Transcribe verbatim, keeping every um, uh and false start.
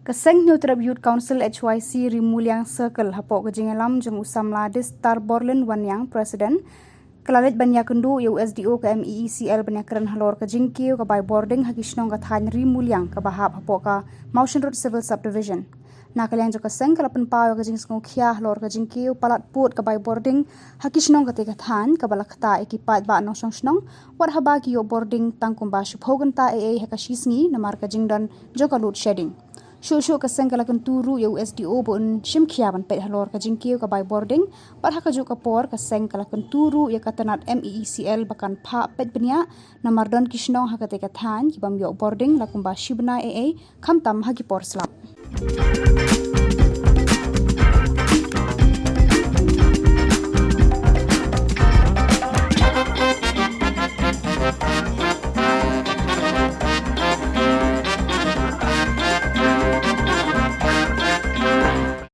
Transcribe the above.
Ka Seng Hynñiewtrep Youth Council H Y C Ri Muliang Circle hapoh ka jingïalam jong u samla Distar Borlin Wanniang, President, ka la leit ban ïakynduh ïa u S D O ka M E E C L ban ïakren halor ka jingkiew ka bai bording ha ki shnong ka thaiñ Ri Muliang kaba hap hapoh ka Mawshynrut Civil Subdivision. Na ka liang jong ka seng ka la pynpaw ïa ka jingsngewkhia halor ka jingkiew palat pud ka bai bording ha ki shnong katei ka thaiñ kaba la ktah ïa ki paidbah nongshong shnong, wat haba ki ïoh bording tang kumba shiphew kynta eiei ha ka shisngi namar ka jingdon jong ka load shedding. Shuh shuh ka seng ka la kyntu ruh ïa u S D O ba un shimkhia ban peit halor ka jingkiew ka bai bording, bad ha kajuh ka por ka seng ka la kyntu ruh ïa ka tnat M E E C L ba kan phah peit bniah namar don ki shnong ha katei ka thaiñ ki bym ïoh bording la kumba shi bnai eiei, khamtam ha ki por slap.